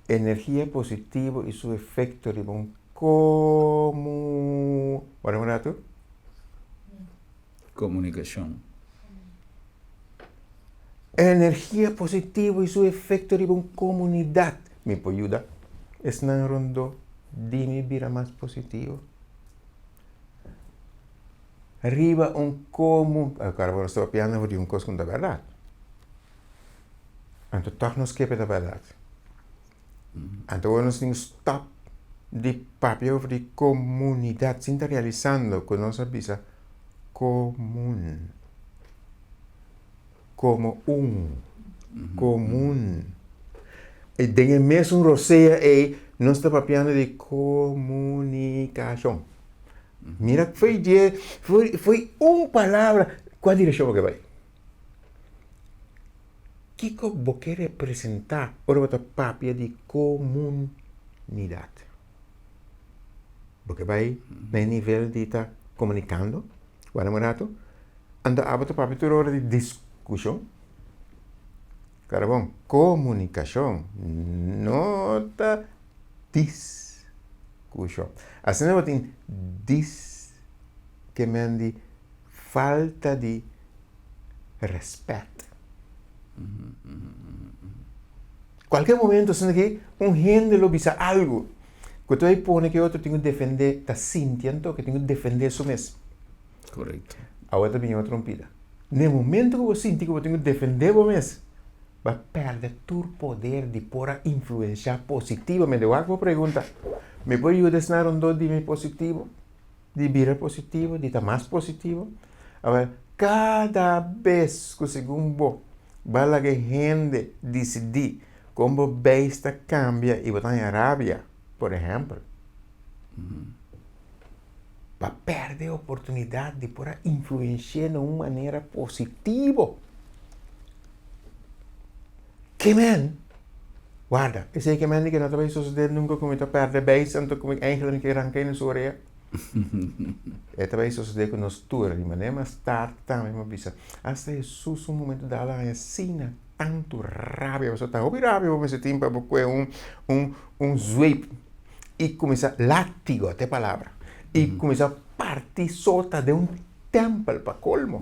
Energia positivo i su efekto riba un komu. Wak un ratu. Komunikashon. Energia positivo i su efekto riba un komunidat. Mi por yuda esnan rondó di mi bira mas positivo? Riba un komu. Awor bo nos ta papiando over di un kos ku no ta bèrdat. Anto tòg nos ke pa e ta bèrdat. Anto ora nos tin stòp di papia over di komunidat sin ta realisando ku nos a bisa komun. Komo un. Komun. I den e mesun rosea ei nos ta papiando di komunikashon. Mira foi dje foi un palabra kua direkshon bo ke bai? Kiko bo ke representá ora bo ta papia di komunidat? Bo ke bai na e nivel di ta komunikando? Wak un ratu. Anto abo ta papia tur ora di diskushon? Klaro bon, komunikashon no ta diskushon. Asina bo tin dis ke men di falta di rèspèt. Kualke momento asina ki un hende lo bisa algu ku ta bai pone ku e otro tin ku defendé, ta sinti anto ku e tin ku defendé su mes. Korekto. Awe ta bini otro un pida. Na e momento ku bo sinti ku bo tin ku defendé bo mes, bo a pèrdè tur poder di por a influenshá positivamente. Wak bo pregunta, Mi por yuda esnan rondó di mi positivo? Di bira positivo, di ta mas positivo. Awor, kada bes ku segun bo ba laga e hende disidí kon bo beis ta kambia i bo ta haña rabia, por ehèmpel, bo a pèrdè e oportunidat di por a influensi'é na un manera positivo. Ke men? Warda, esei ke men di ke no ta bai sosodé nunka ku mi ta pèrdè beis anto ku mi eigenlijk mi ke ranka na su orea. E ta bai sosodé ku nos tur, di manera mas tard tambe mi a bisa, asta Hesus un momento dado a haña asina tantu rabia, pasobra ta hopi rabia bo mester tin pa bo kue un un un zweep i kuminsá, látigo ta e palabra, i kuminsá parti sota den un tèmpel pa kolmo,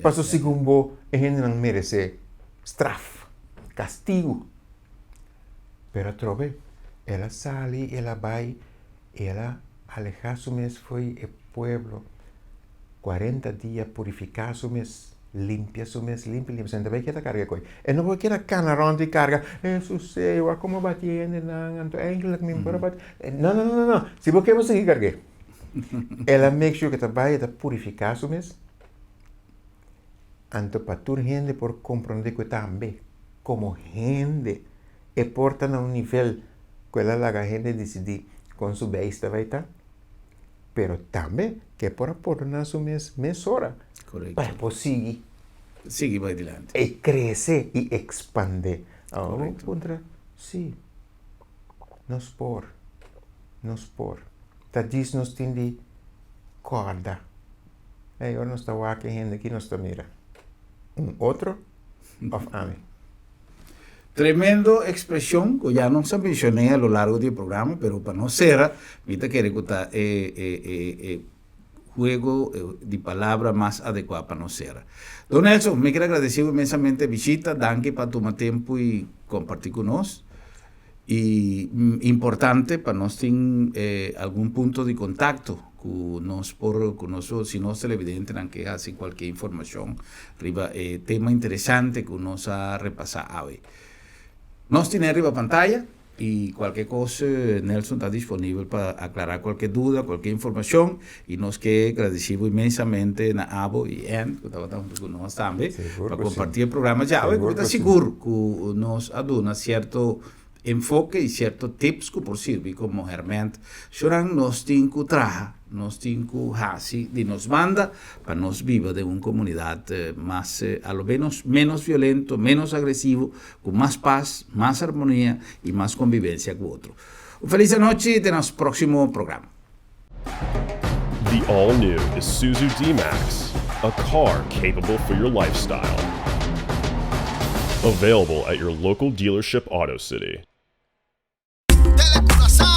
pasobra segun bo e hendenan meresé straf, kastigu. Pero atrobe el a sali, el a bai, el a alehá su mes fo'i e pueblo kuarenta dia, purifiká su mes, limpia su mes, limpia, limpia. Senta bai keda karga e koi. E no por keda kana rònt i karga, e susei, wak komo bati e hendenan, anto eindelijk mi por a bati. No, no, no, no, no. Si bo ke bo sigui karg'é. El a make sure ku e ta bai, e ta purifiká su mes. Anto pa tur hende por komprondé ku e tambe komo hende e por ta na un nivel ku el a laga hende disidí kon su beis ta bai ta, pero tambe ku e por a pordoná su mes mesora pa e por sigui. Sigui bai dilanti. E krese i ekspandé. Awor bo puntra, sí, nos por, nos por. Ta djis nos tin di kòrda. Ey, ora nos ta wak e hende ki nos ta mira? Un otro of ami? Tremendo expresion cu ya nos a mencioné a lo largo di e programa, pero pa no cera, mi ta kere cu ta e, e, e, e. Juego di palabra mas adekuá pa nos sera. Don Nelson, mi kier agradesí bo inmensamente e bishita. Danki pa tuma tempu i kompartí ku nos. I importante pa nos tin algun punto di kontakto ku nos por, ku nos, si nos televidentenan ke hasi kualke informashon riba e tema interesante ku nos a repasá awe. Nos tine riba pantaya. I kualke kos Nelson ta disponibel pa aklará kualke duda, kualke informashon i nos ke gradisí bo inmensamente na abo i Ann ku tabata huntu ku nos tambe pa kompartí e programa djawe ku mi ta sigur ku nos a duna sierto enfoke i sierto tips ku por sirbi komo hèrmènt. Shornan nos tin ku traha, nos tin ku hasi di nos banda pa nos biba den un komunidat mas a lo menos ménos violento, ménos agresivo Ku mas pas, mas armonia i mas konbibensia ku otro. Un felis anochi i te nos próksimo programa. The all new Isuzu D-Max, a car capable for your lifestyle. Available at your local dealership Auto City. Tele Curaçao.